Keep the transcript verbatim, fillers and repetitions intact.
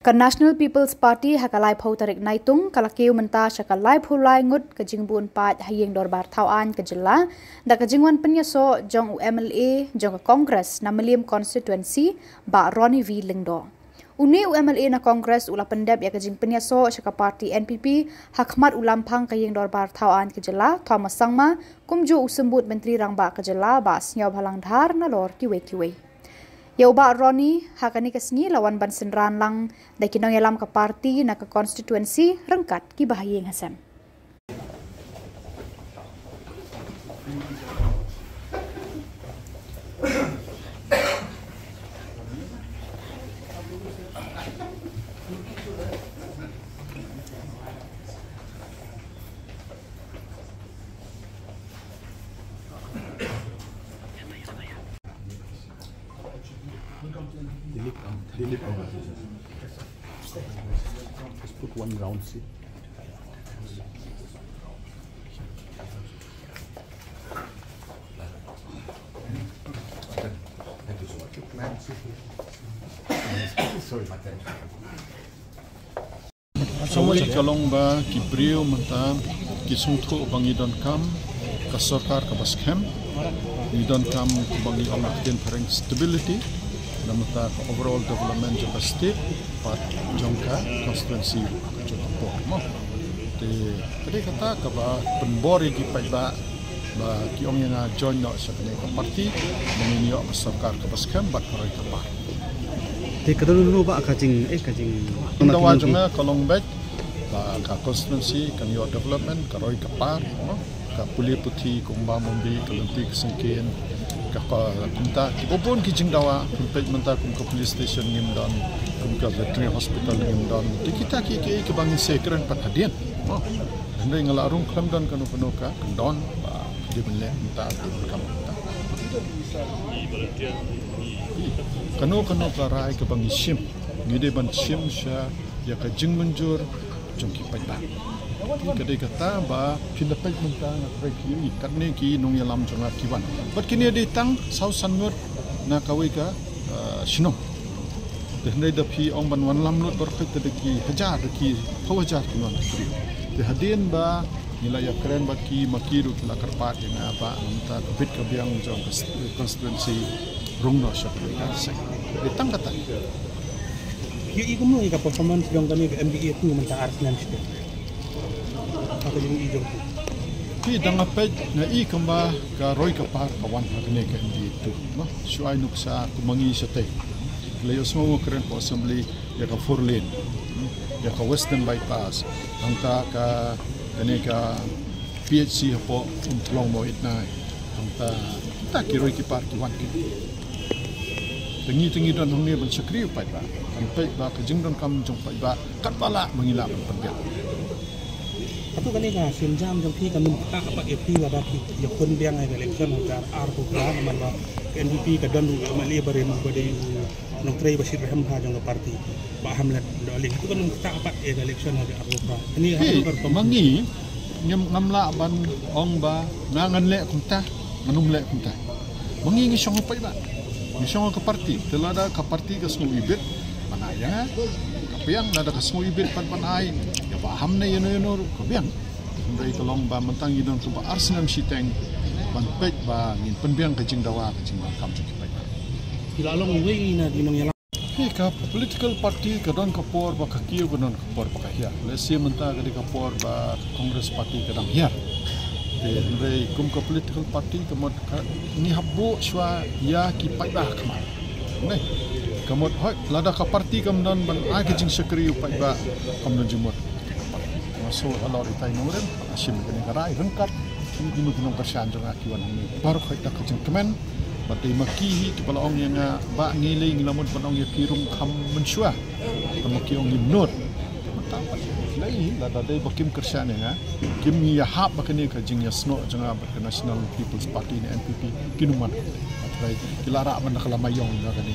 Ka National People's Party ha ka laiphew tarik Naitung ka la kiew mynta sha ka laiphew lai ngut ka jingbun paid ha ïing dorbar thaw aiñ ka jylla, da ka jingwan pynïasoh jong u M L A jong ka Congress na Mylliem constituency, Bah Ronnie V Lyngdoh. Une u M L A na Congress u la pyndep ïa ka jingpynïasoh sha ka party N P P ha khmat u lamphang ka ïing dorbar thaw aiñ ka jylla, Thomas Sangma, kumjuh u symbud Myntri Rangbah ka jylla, Bah Sniawbhalang Dhar, nalor kiwei kiwei. Ïa u Bah Ronnie, ha kane ka sngi la wan ban synran lang da ki nongïalam ka party na ka constituency ryngkat ki bahaïing hasem. Dilip, um, Dilip, um, just put one round seat. Thank you so much. Sorry, my friend. Kawei ka long ba ki briew mynta ki sngewthuh ba ngi donkam ka sorkar kaba skhem, ngi donkam ba ngi ong ha ktien phareng stability, na mynta ka overall development jong ka state, pat jong ka constituency jong ka por mo. Te ka dei kata kaba pynbor ïa ki paidbah ba ki ong ïa nga join noh sha kane ka party, ba ngin ïoh ka sorkar kaba skhem bad ka roi ka par. Te ka don ruh ba ka jing, eh, ka jing, jingdawa jong nga ka long beit ba ka constituency kan ïoh development, ka roi ka par, no? Ka pule puthi kumba mynta ka lynti ka syngkien, ka, ka kumta kiba bun ki jingdawa, kum peit mynta kum ka police station ngim don, kum ka veterinary hospital ngim don. Te kita ki, ki, kiba ngin sa kren pat hadien. Oh, hynrei nga la rung khlem don kano kano ka kyndon ba dei ban leh mynta, dei ban kam mynta. Kano kano ka rai kaba ngi shim, ngi dei ban shim sha ïa ka jingmynjur jong ki paidbah. Ka dei kata ba phi la peit mynta nga kyrpad ïa ki, katne ki nongïalam jong nga ki wan. Bad kine dei tang saw san ngut na kawei ka, ah, shnong. Te hynrei da phi ong ban wanlam lut baroh khoit te da ki hajar, da ki phew hajar ki wan ki briew. Te hadien ba ngi la ïakren bad ki, ma ki ruh ki la kyrpad ïa nga ba mynta ka bit ka biang jong ka st-, constituency rung noh sha ka seng. Te tang kata. Ïa i kumno ïa ka performance jong kane ka M D A two mynta ar snem shiteng? Ka jingïohi jong phi. Phi, da nga peit nga i kumba ka roi ka par ka wan ha kane ka M D A two, no? Shu ai nuksa kumba ngi shatei. Ki la ïohsngew kren hapoh assembly ïa ka four lane, hmm, ïa ka Western Bypass, hangta ka, kane ka P H C hapoh Umtlong Mawitnai, hangta kita ki roi ki par ki wan ki. Te ngi, te ngi don hangne ban shakri u paidbah, ban peit ba ka jingdonkam jong paidbah katba lah ba ngi lah ban pynbiang. Hato kane ka sienjam jong phi kan ym ktah pat ïa phi lada phi ïakhun biang ha ka election ha ka arphew phra, namar ba ka N P P ka don ruh u M L A barim uba dei u nongtrei ba shit rhem bha jong ka party, Bah Hamlet Dohling. Hato kan ym ktah pat ïa ka election ha ka arphew phra? Kane ha ka, ma ngi ngim, ngam lah ban ong ba nga ngan leh kumta, ngan ym leh kumta. Ma ngi ngi shong ha paidbah, ngi shong ha ka party. Te lada ka party ka sngew ibit ban ai ïa nga, ka biang, lada ka sngew ibit pat ban ai ïa Bah Ham ne ïano ïano ruh, ka biang. Hynrei ka long ba mynta ngi don kumba ar snem shiteng ban peit ba ngin pynbiang ka jingdawa, ka jingdonkam jong ki paidbah. Ki la long uwei na ki nongïalam. Hi, ka political party ka don ka por ba ka kiew, ka don ka por ba ka hiar. Lehse mynta ka dei ka por ba ka Congress party ka dang hiar. Te hynrei kum ka political party ka mut ka, ngi hap buh shuwa ïa ki paidbah ha khmat. Ne, ka mut hooid lada ka party kam don ban ai ka jingshakri u paidbah, kam don jingmut. Nga shu halor itai nongrim, shim kane ka rai ryngkat ki, ki nongkyrshan jong nga ki wan hangne. Baroh khoit da ka jingkmen, bad dei ma ki hi kiba la ong ïa nga ba ngi lei ngi la mut ban ong ïa ki rung kham mynshuwa. Te ma ki ong ngim nud. Mynta pat lei hi lada dei ba kim kyrshan ïa nga, kim ïahap ba kane ka jingïasnoh jong nga bad ka National People's Party ne N P P, kin ym wan. Hynrei ki la rah ban da ka lama ïong ïa kane.